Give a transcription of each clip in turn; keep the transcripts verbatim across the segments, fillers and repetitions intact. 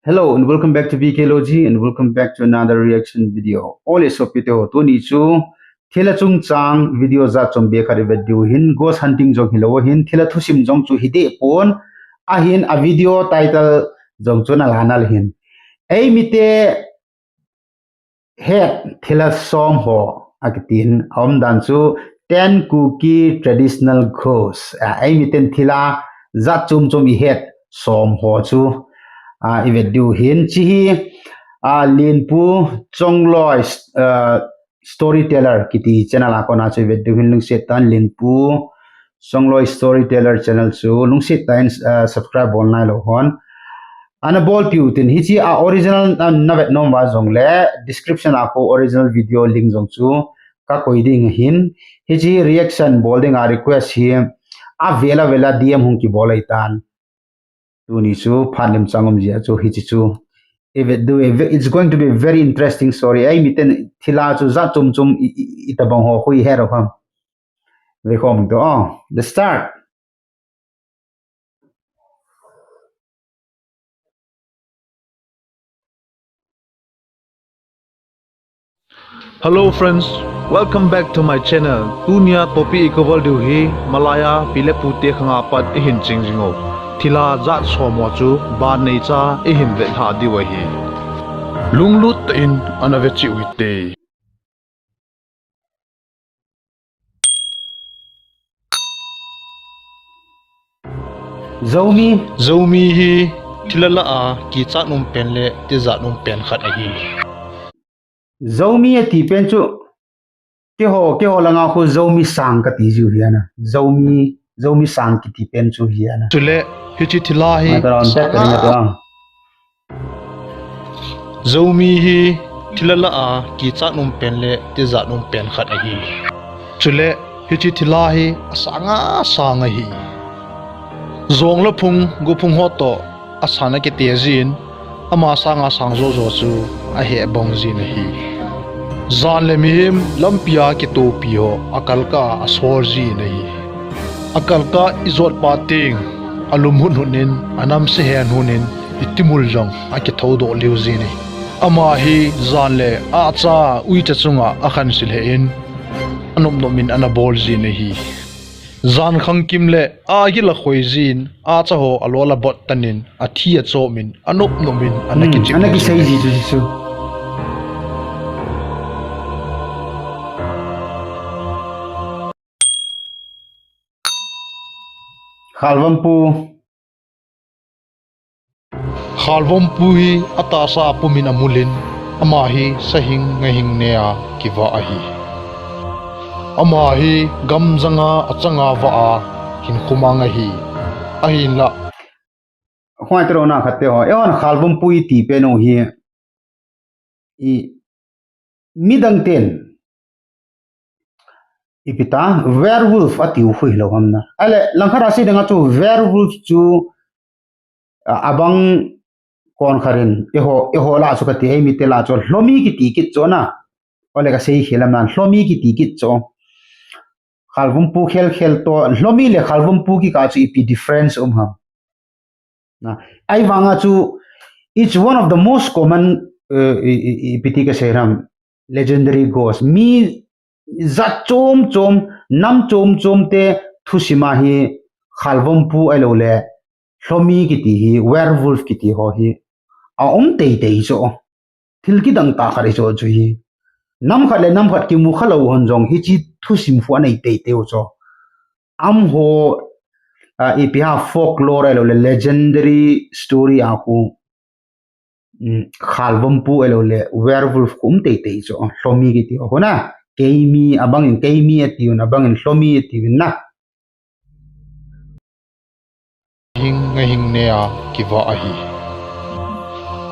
Hello and welcome back to B K Logy and welcome back to another reaction video. Ole sopite ho, tuni chu thilha chungchang video jat chom bep khat i vet diu hin, ghost hunting jong hilou hin, thilha thusim jong chu hideh pon, ahin a video title jong chu nala nal hin. Eimite het thilha som ho akitin, aumdan chu ten Kuki traditional ghost. A, eimiten thilha jat chom chom ihet som ho chu, a, ivet diu hin. Hiche hi, a, Linpu Chongloi, a, Storyteller kiti channel a kona chu ivet diu hin, lungset tah in Linpu Chongloi Storyteller channel chu lungset tah in, a, subscribe bol nailou hon ana bolpiu tin. Hiche a original na, na vet nom uva jongle description a khu original video link jong chu kakoi ding ahin. Hiche reaction bol dinga request hi avel avel a D M hung kibol ahitan. Tuni chu phat lim chang um jeh a chu hiche chu ivet diu, it's going to be a very interesting story. Eimiten thilha chu jat chom chom i, i, itobang ho khu ihet u ham. Ve khom to. Oh, let's start. Hello friends, welcome back to my channel. Tunia topic i cover diu hi Malaya pi le pute khanga pat ihin ching jing u. Thilha jat som ho chu ban neicha ihin vetlhah diu ahi. Lunglut tah in ana ve cheh u hite. Zomi. Zomi hi thilha lah a kichat um pen le tijat um pen khat ahi. Zomi ati pen chu keiho, keiho langa khu Zomi sang kati jiu hi ana. Zomi, Zomi sang kiti pen chu hi ana. Chule hiche thilha hi, mai ta ron set ka ding ata. Zomi hi thilha lah a kichat um pen le tijat um pen khat ahi. Chule hiche thilha hi asanga sang ahi. Jong le phung, go phung ho toh asan akite jin, ama sanga sang jojo chu aheh bong jin ahi. Jan le mihem lampia kitopi ho akalkah a asol jin ahi. Akalkah ijot pah teng, alum hut hut in, anamse hen hun in, itimul jong akithoudoh lheh jin ahi. Ama hi jan le acha uicha chunga akhansil heh in, anop nop in ana bol jin ahi. Jan khangkim le agil akhoi jin, acha ho alol abot tan in, athi achom in, anop nop in, ana, hmm, kiching, ana kisei ji chu, ji chu. Khalvampu. Khalvampu hi atahsa a pum in amul in, ama hi sahing ngahing nea kivah ahi. Ama hi gamjanga achanga vah a hinkho mang ahi. Ahinla, khongai tero na khat te ho, eihon Khalvampu iti pen u hi, i, midang ten, ipi ta, werewolf atiu khu hilou ham na. Ahile, langkhat a sei dinga chu werewolf chu, a, abang kon khat in, eiho, eiho lah chu kati, eimite lah chu, lhomi kiti kit chu na. Ole kasei khel am na, lhomi kiti kit chu. Khalvampu khel khel toh, lhomi le Khalvampu kikah chu ipi difference um ham. Na, ahivanga chu, it's one of the most common, uh, i, i, i, ipi ti kasei ham, legendary ghost. Mi jat chom chom, nam chom chom te thusim a hi Khalvampu ahilou le, lhomi kiti hi, werewolf kiti ho hi, aum teitei chu. Thil kidang tah khat ahi chu chu hi. Nam khat le nam khat kimu khalou hon jong hiche thusim khu anei teitei u chu. Amaho, a, ipi ham folklore ahilou le legendary story a khu, um, Khalvampu ahilou le werewolf khu um teitei chu. Lhomi kiti ho khu na. Keimi abang in keimi atiuvin, abang in lhomi atiuvin na. Hing ngahing nea kivah ahi.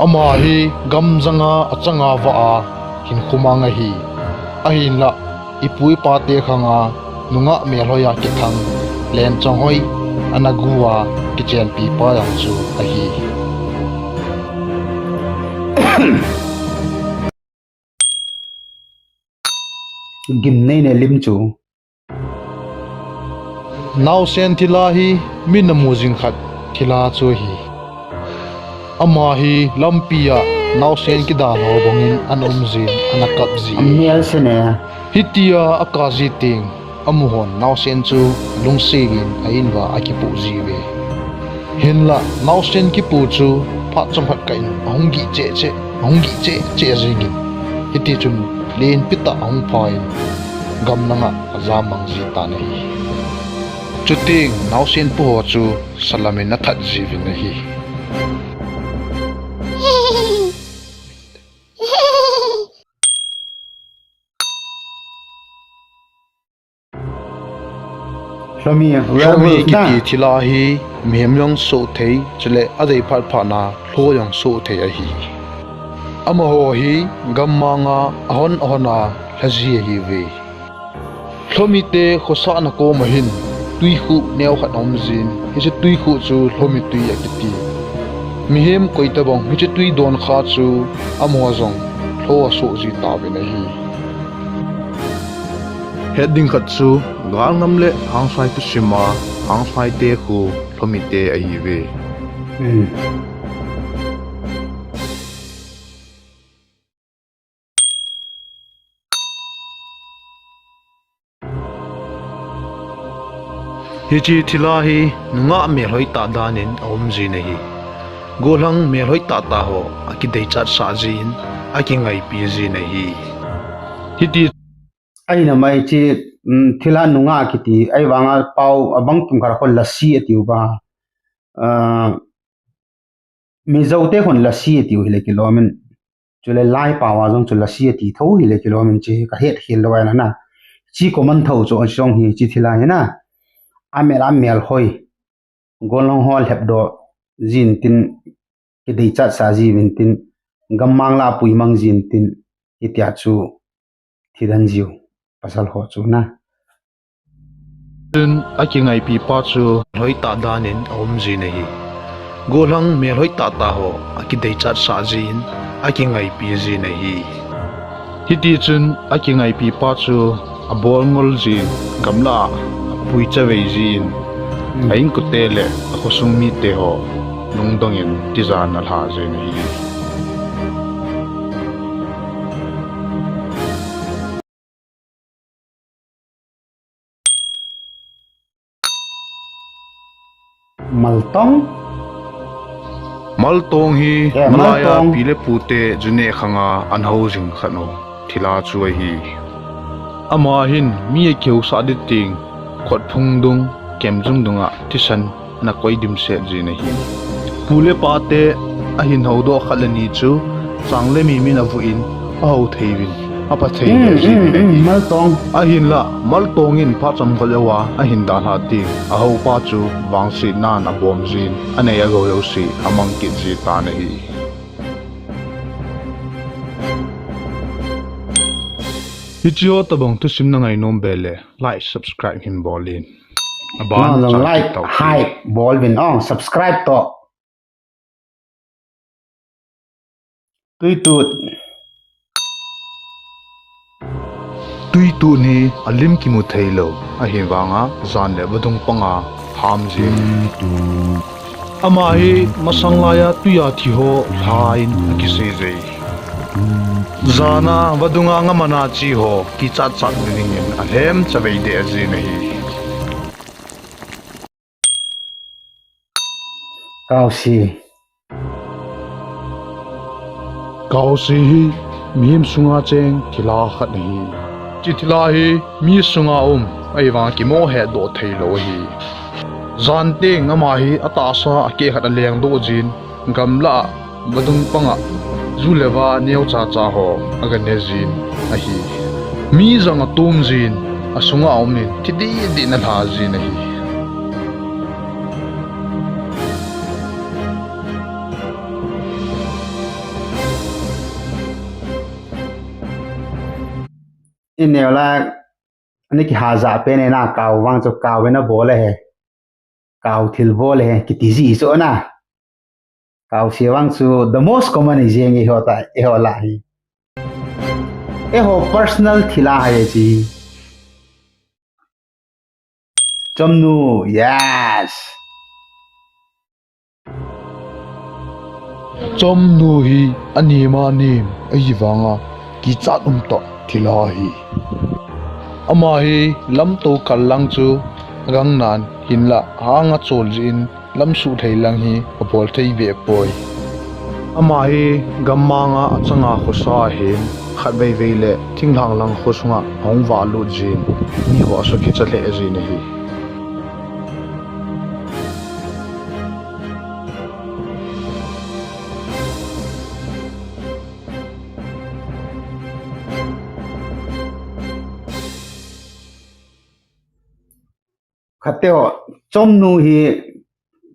Ama hi gamjanga achanga vah a hinkho mang ahi. Ahinla, ipu ipa te khanga nungah melhoi a kithang, lenchonghoi ana gu a kichenpi pa jong chu ahi. Gimnei ne lim chu. Naosen thilha hi mi namu jing khat thilha chu ahi. Ama hi lampi a naosen kidalha bangin ana um jin ana kap ji. Amel se ne. Hitia akap ji teng, amu hon naosen chu lungset in a in uva akipoh ji uve. Hinlah naosen kipoh chu phat chomkhat kah in ahung gih cheh cheh, ahung gih cheh cheh jingin. Hiti chun lenpi tah ahung pha in gamlang a ajam mang ji tan ahi. Chuteng naosen poh ho chu salam in athat ji uvin ahi. Lhomi, Lhomi werewolf na kiti thilha hi mihem jong soh thei, chule adei phat phat na lho jong soh thei ahi. Amaho hi gammang a ahon ahon a lha ji ahiuve. Lhomite khosahna kom a hin twikhuh neo khat aum jin, hiche twikhuh chu Lhomi twi akiti. Mihem koitabang hiche twi don kha chu amaho jong lho asoh ji tauvin ahi. Het ding khat chu, galngam le hangsai thusim a hangsaite khu Lhomite ahiuve. Hmm. Hiche thilha hi nungah melhoi tah dan in aum jin ahi. Gollhang melhoi tah tah ho akideichat sah jin, akingaipi jin ahi. Hiti. Ahinamai hiche, um, thilha nungah kiti, ahivanga pao abang tum khat a kon lasi atiuva. Ah, Mizote khun lasi atiu hile kilomin. Chule lai pao a jong chu lasi ati tho hile kilomin hiche kahet khel lou ahi na. Hiche common tho chu ajong hi hiche thilha hi na. Amel a melhoi. Gollhang ho lhepdoh jin tin, kideichat sah jiuvin tin, gammang lah a puimang jin tin, hitia chu thi den jiu pasal ho chu na. Chun akingaipi pa chu lhoi tah dan in aum jin ahi. Gollhang melhoi tah tah ho akideichat sah jin, akingaipi jin ahi. Hiti chun akingaipi pa chu abol ngol jin, gamlah a apui chavei jin, hmm, a inkote le akhosung mite ho lungdong in tijan alha jin ahi. Maltong? Maltong hi, eh, Malaya Maltong. Pi le pute ju neh khang a an hou jing khat u thilha chu ahi. Ama hin mi akihousah ding teng, khotphung dung, kemjung dung a thisan ana koi dimset jin ahi. Pu le pa te ahin houdoh khat le ni chu, chang le mi min avuh in, ahou thei uvin, apha thei, hmm, jin, hmm, ahi. Hmm, Maltong. Ahinlah, Maltong in phat chomkhat jouva ahin dalha teng, ahou pa chu vangsetnan abom jin, anei agou jouse amang kit ji tan ahi. Hiche ho tobang thusim na ngainom be le, like, subscribe hin bol in. Aban, no, no, chang like, kit tau, hai, bol uvin, oh, subscribe toh. Twitut. Twitut hi alim kimu thei lou, ahivanga jan le vadung panga ham jin. Twitut. Ama hi masang laiya twi a thi ho lha in akisei jin. Jan a vadung a ngaman a che ho kichat chat ding in alhem chavei deh jin ahi. Kausi. Kausi hi mihem sunga cheng thilha khat ahi. Hiche thilha hi mi sunga um, ahivang kimoh hedoh thei lou ahi. Jan teng ama hi atahsa akeh khat alengdoh jin, gamlah a vadung panga ju le va neocha cha ho aga ne jin ahi. Mi jong atom jin, asunga aum in thi deh deh in alha jin ahi. I neo la, ani kiha ja pen e na, kau vang chu kau e na bol e he. Kau thil bol e he, kiti ji chu na. Kausi vang chu the most common hi jeng eiho ta, eiho lah hi. Eiho personal thilha hi chi. Chomnu, yes. Chomnu hi anem anem ahi vanga kichat umtah thil ahi. Ama hi lamto kal lang chu agangnan hinlah hanga chol jeh in lamsuh thei lang hi abol thei beh poi. Ama hi gammanga achanga khosa ahin khatveivei le thinglhang lang khosunga ahung vahlut jin miho asukicha lheh jin ahi. Khatte ho, Chomnu hi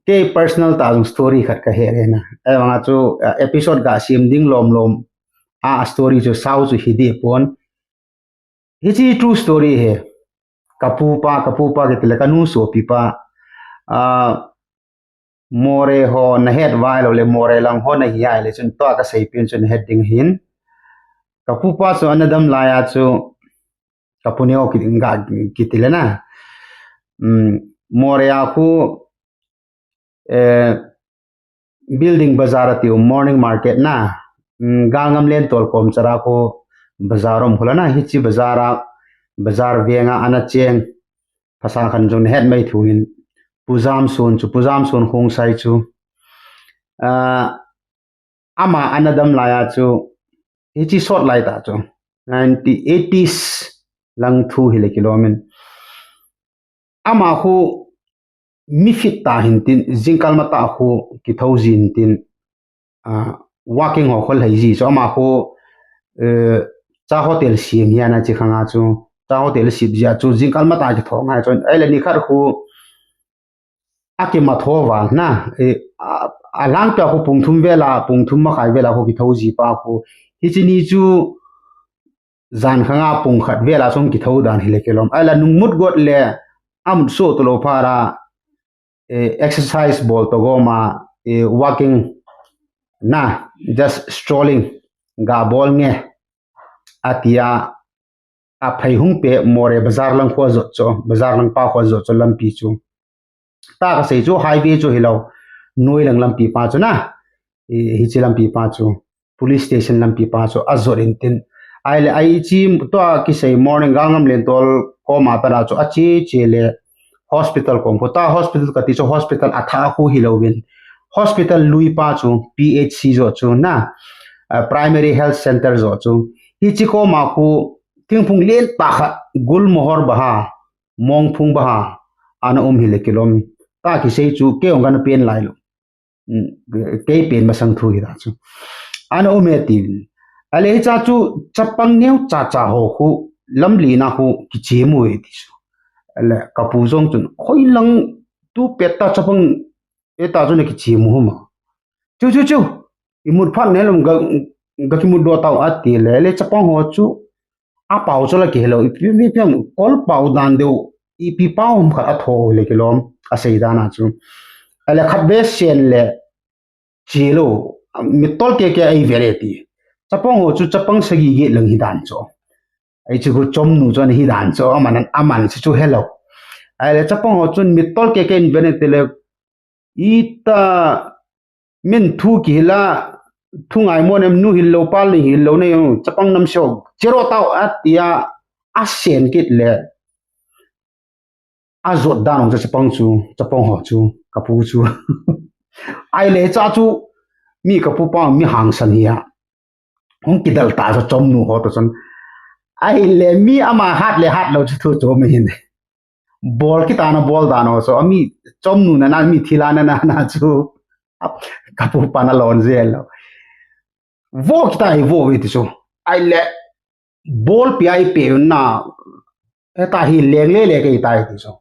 kei personal tah jong story khat kahe le na. Ahivanga chu episode gasem ding lom lom a story chu sao chu hiding pon. Hiche true story ahi. Kapupa, kapupa kitile kanu sopipa. Moreh ho nahet uva ahilou le Moreh lang ho nahi ahile chun tua kaseipen chu nahet ding ahin. Kapupa chu ana dam laiya chu kapu neo kiti le na. Moreh a khu building bazar atiu morning market na. Galngam lentol kom chara khu bazar um khu la na hiche bazar a bazar venga ana cheng. Phasa khan jong nahet mai thou hin Pu Jamson chu, Pu Jamson Khongsai chu ama ana dam laiya chu hiche sot laitah chu nineteen eighties lang thu hile kilomin. Ama khu mi fit tah hintin jingkal matah khu kithou jin tin walking ho khol hei ji chu ama khu cha hotel sem hi ana chi khanga chu cha hotel sep jia chu jingkal matah kithou ngai chu ahile nikhat khu akimatho uva na. Alangpia khu pung thum vela, pung thum makhai vela khu kithou jipa khu hiche ni chu jan khanga pung khat vela chung kithou dan hile kilom. Ahile nungmut got le amut so tolou phara exercise bol togoma walking na, just strolling ga bol nge atia aphai hung pe Moreh bazar lang khu ajot chu, bazar lang pa khu ajot chu lampi chu. Ta kasei chu highway chu hilou, noi lang lampi pa chu na, hiche lampi pa chu, police station lampi pa chu ajot intin. Ahile hiche tua kisei morning galngam lentol koma pera chu ache che le hospital kom khu ta hospital kati chu hospital athah khu hilouvin. Hospital lui pa chu P H C jo chu na, primary health center jo chu. Hiche koma khu thingphung lentah khat gulmohar baha, mongphung baha ana um hile kilom. Ta kisei chu kei jong kana pen lailou. Kei pen masang thu hita chu ana um e tin. Ahile hicha chu chapang neocha cha ho khu lamlen a khu kichemu e ti chu. Ahile kapu jong chun hoilang tu pet ta chapang eta chu nakichemu huma. Chu chu chu. Imut phat ne lom ga, gakimutdoh tau atile, le chapang ho chu apao chu la kihelou, ipi, ipi, ipi ham kol pao dan deu, ipi pao ham khat atho le kilom, asei dan a chu. Ahile khatvei sen le chelou, mittol keke eive le ti. Chapang ho chu chapang sagi get lang hidan chu. Hiche khu Chomnu chu ana hidan chu, aman, aman chu chu helou. Ahile chapang ho chun mittol keke in ve ne tile, ita min thu kihila, thu ngaimo nem nu hillou, pa le hillou ne, chapang namseo, chero tao atia, asen kit le. Ajot dan jong chu chapang chu, chapang ho chu, kapu chu. Ahile cha chu, mi kapupa mi hangsan hi a. Hung kidal ta chu Chomnu ho toh chun. Ahile mi ama hat le hat lou chu thu chu mi hin. Bol kitana bol dan ho chu, ami Chomnu na na mi thila na na na chu. Kapupa na lon jel lou. Vo kita hi vo ve ti chu. Ahile bolpi a ipe na. Heta hi leng le le kei tai ti chu.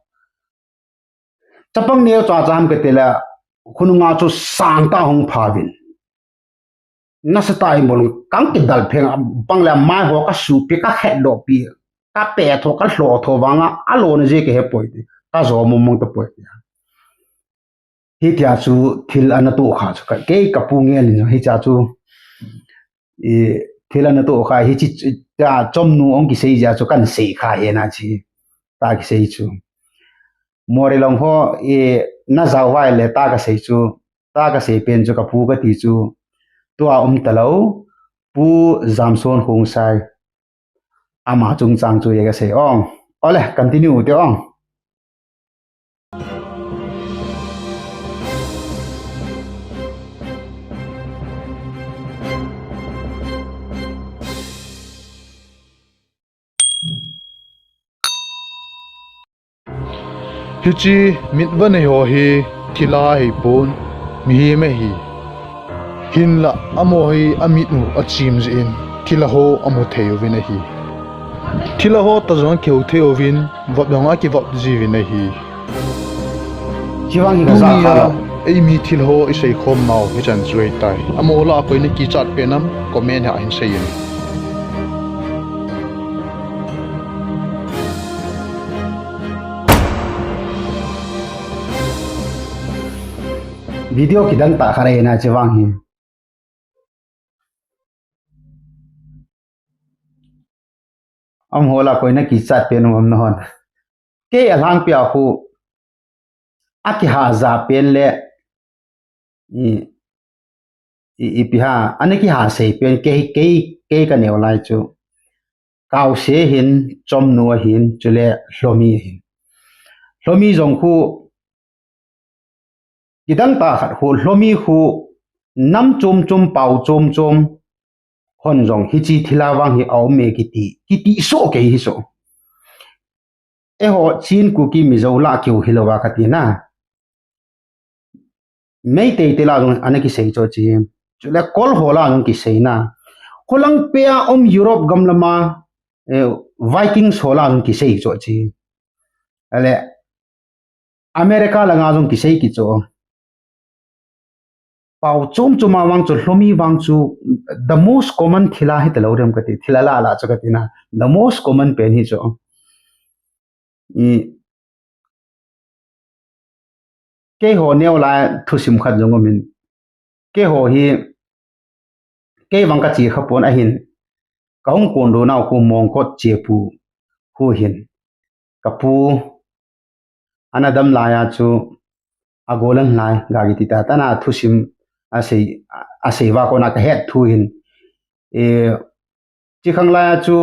Chapang neocha cha ham kati le, khonunga chu sangtah hung phauvin. Nasatah in bol kang kidal pheng, bang le mai ho kasuhpi, kakhetdohpi, kapetho, kalhohtho vanga, alona jeh kahepoi ti. Kajo mongmong tapoi ti. Hitia chu thil ana tohkha chu kei kapu ngel in hicha chu, thil ana tohkha hiche, Chomnu hung kisei jeh a chu kan seikha hi na chi. Ta kisei chu. Moreh lang ho, najao vai le ta kasei chu. Ta kasei pen chu kapu kati chu. tua um talou, Pu Jamson Khongsai, ama chungchang chu iga sei ong. Ole, continue te ong. Hiche mitvah nei ho hi thilha ahipon, mihem ahi. Hinlah amaho hi amit u achim jeh in thilha ho amu thei uvin ahi. Thilha ho toh jong akiho thei uvin, vop jong akivop jiuvin ahi. Hiche vang hi ka ja kha lou. Tunia eimi thilha ho isei khom nau hichan chu ahitai. Amaho lah a koi nakichat pen ham, comment a hin seiyin. Video kidang tah khat ahi na hiche vang hi. Amaho lah a koi nakichat pen ham nahon. Kei alhangpi a khu, akiha ja pen le, i, i, ipi ham, ana kiha sei pen, kei, kei, kei kaneo lai chu. Kaose ahin, Chomnu ahin, chule Lhomi ahin. Lhomi jong khu, kidang tah khat khu, Lhomi khu, nam chom chom, pao chom chom, hon jong hiche thilha vang hi aum e kiti, kiti soh kei hi soh. Eiho Chin Kuki Mizo lah a kiho hilou a kati na. Meitei te lah a jong ana kisei chu chi. Chule Kol ho lah a jong kisei na. Kholangpi a um Europe gam lama, eh, Vikings ho lah a jong kisei chu chi. Ale America langa jong kisei kit chu. Pao chom chom a vang chu, Lhomi vang chu, the most common thilha hita lou dem kati, thilha lah lah chu kati na, the most common pen hi chu. I, keiho neo lai thusim khat jong umin. Keiho hi, kei vang kache kha pon ahin, kahung kondoh nau khu Mongkot Chepu khu hin. Kapu, ana dam lai a chu, agol a lai, ga kiti ta, tana thusim, asei, asei va kona kahet thu hin. E, chi khang lai a chu,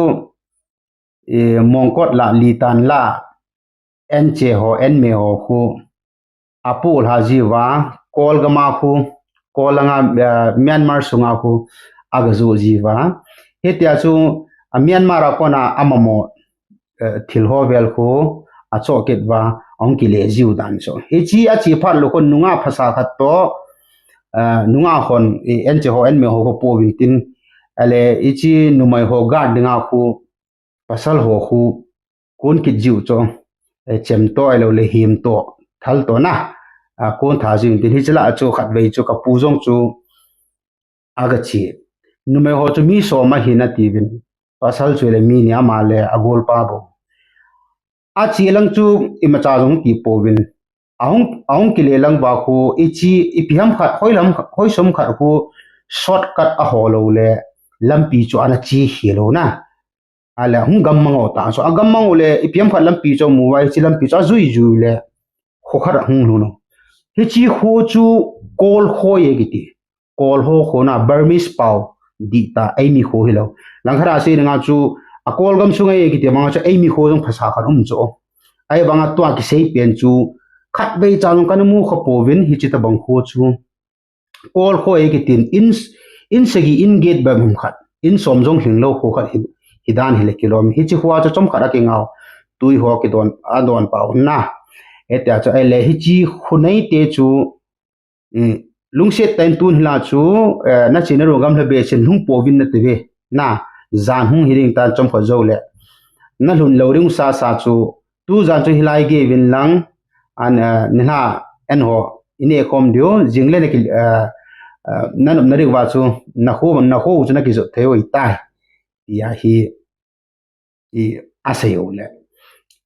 e, Mongkot lah, Litan lah, Enche ho, Enme ho khu, apoh lha jiuva, Kol gam a khu, Kol langa, eh, Myanmar sunga khu, aga joh jiuva. Hitia chu, a Myanmar a kona amamo, eh, thil ho vel khu, achoh kit uva, ahung kile jiu dan chu. Hiche ache phat lou khun nungah phasa khat toh, eh, nungah hon, eh, Enche ho, Enme ho khu pouvin tin, ale hiche numei ho guard dinga khu, pasal ho khu, kon kit jiu chu, eh, chem toh, ahilou le him toh, thal toh na, a, kon tha jiu tin hiche lah a chu khatvei chu kapu jong chu aga che. Numei ho chu mi som ahin atiuvin, pasal chu le mi ni ama le agolpa bou. Ache lang chu imacha jong ti pouvin, ahung, ahung kile lang uva khu, hiche, ipi ham khat, hoi lam, hoi som khat khu, shortcut aho lou le, lampi chu ana che hi lou na. Ale, hung gam mang u ta. So, agam mang u le, ipi ham khat lampi chu amu uva, hiche lampi chu ajui jui le, kho khat ahung lhun u. Hiche kho chu Kol kho e kiti. Kol ho kho na Burmese pao dih ta, eimi kho hilou. Langkhat a sei dinga chu, a Kol gam sunga e kiti, banga chu eimi kho jong phasa khat um chu. Ahivanga tua kisei pen chu, khatvei cha jong kana mu kha pouvin, hiche tabang kho chu. Kol kho e kitin, in, in sagi in get bep ham khat, in som jong lhing lou kho khat hi, hi dan hile kilom. Hiche kho a chu chomkhat akingau, tui ho kidon, adon pau na. Hitia chu ahile hiche kho neite chu, eh, lungset tah in tun hila chu, eh, nache naru gam lha be chen lhung pouvin nati ve. Na, jan hung hi ding tan chomkhat jou le. Nalhun lou ding sasa chu, tujan chu hilai gei uvin lang, an, eh, nilhah en ho, ineh khom diu, jing le naki, eh, eh, nanop nadiu va chu, nakho, nakho chu nakijot thei u ahitai. Tia hi, i, asei u le.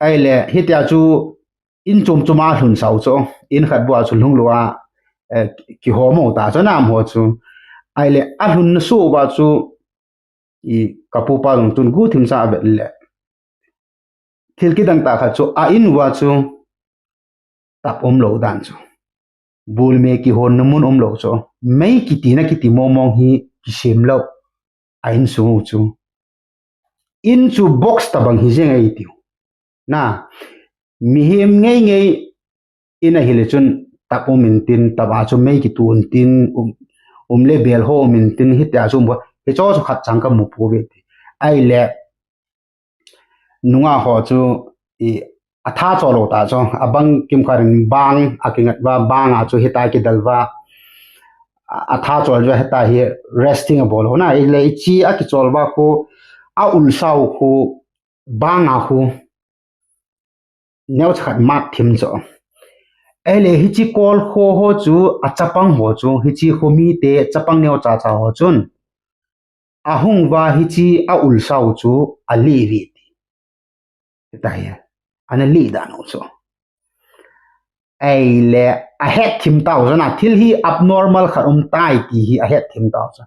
Ahile, hitia chu, in chom chom a lhun sau chu, in khat bua chu lhung lou a, eh, kihom u ta chu, nam ho chu. Ahile, alhun na su uva chu, i, kapupa jong chun guhthim sa avet le. Thil kidang tah khat chu, a in uva chu, tap um lou dan chu. Bulme kihonna mun umlou chu. Mei kiti na kiti momong hi kisem lou. A insung u chu. In chu box tabang hi jeng ahi tiu. Na, mihem ngei ngei in ahile chun tap um intin, tap a chu mei kitu intin, um, um le bel ho um intin, hitia chu um bou. Hicho chu khat chang kamu pouve ti. Ahile, nunga ho chu, i, atha chol lou ta chu, abang kimkhat in bang, akingat uva bang a chu hita kidel uva, a, atha chol uva hita hi resting abol u na, ile ichi akichol uva khu, a ulsa u khu, bang a khu, neocha khat mat thim chu. Ele hichi kol kho ho chu, achapang ho chu, hichi kho mite chapang neocha cha ho chun, ahung uva hichi a ulsa u chu, ali uve ti. Hitia hi, ana li dan u chu. Ahile, ahet thim tau chu na, thil hi abnormal khat um tai ti hi ahet thim tau chu.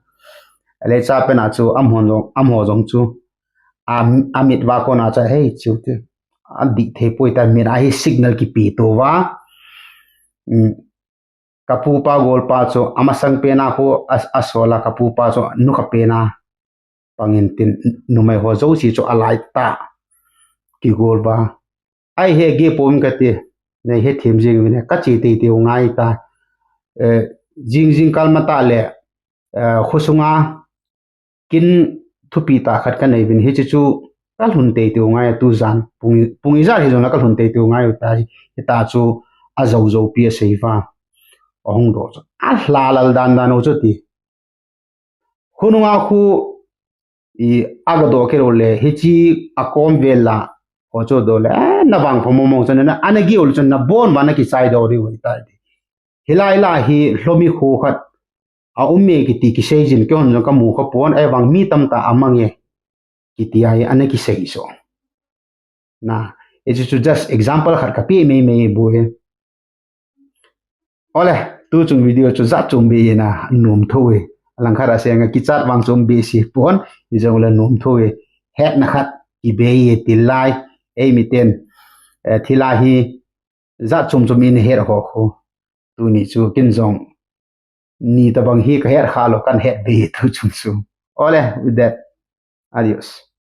Ahile, cha pen a chu, amaho jong, amaho jong chu, a, amit uva kona chu, hei, chiu ti. Adih thei poi ta, mit a hi signal kipe tou va. Um, kapupa golpa chu, amasang pen a khu, a, asol a kapupa chu, nukha pen a. Pang intin, numei ho jouse chu alai ta. Kigol uva. Ai he ge pom kati. Nei he thim jing uvin, kache teitei u ngai ta. Eh, jing jing kal matah le, eh, khosunga kin thupi tah khat kanei uvin, hichi chu kalhun teitei u ngai a tu jan, pung, pung ijat hijong la kalhun teitei u ngai u ta, hita chu ajou jou pi asei uva. Ahung doh chu. Alha lal dan dan u chu ti. Khonunga khu i aga doh kit u le, hichi akom vel la, ho chu doh le, eh, na vangpha mong mong chun na, ana gi u le chun na bon uva na kichai doh diu ahi tai ti. Hilai la hi lhomi kho khat, a um e kiti kisei jin, keihon jong kamu kha pon, ahivang mi tamtah amang e, kiti a hi ana kisei so. Na, hichu chu just example khat kape mei mei bou e. Ole, tu chung video chu jat chom be e na, nom tho e. Alangkhat a seng a kichat vang chom be si pon, hijong le nom tho e. Hetna khat kibe e ti lai, ei miten, eh, thil a hi jat chom chom in het ho khu. Tuni chu kin jong ni tabang hi kahet kha lou, kan het be tu chung chu. Ole, with that, adios.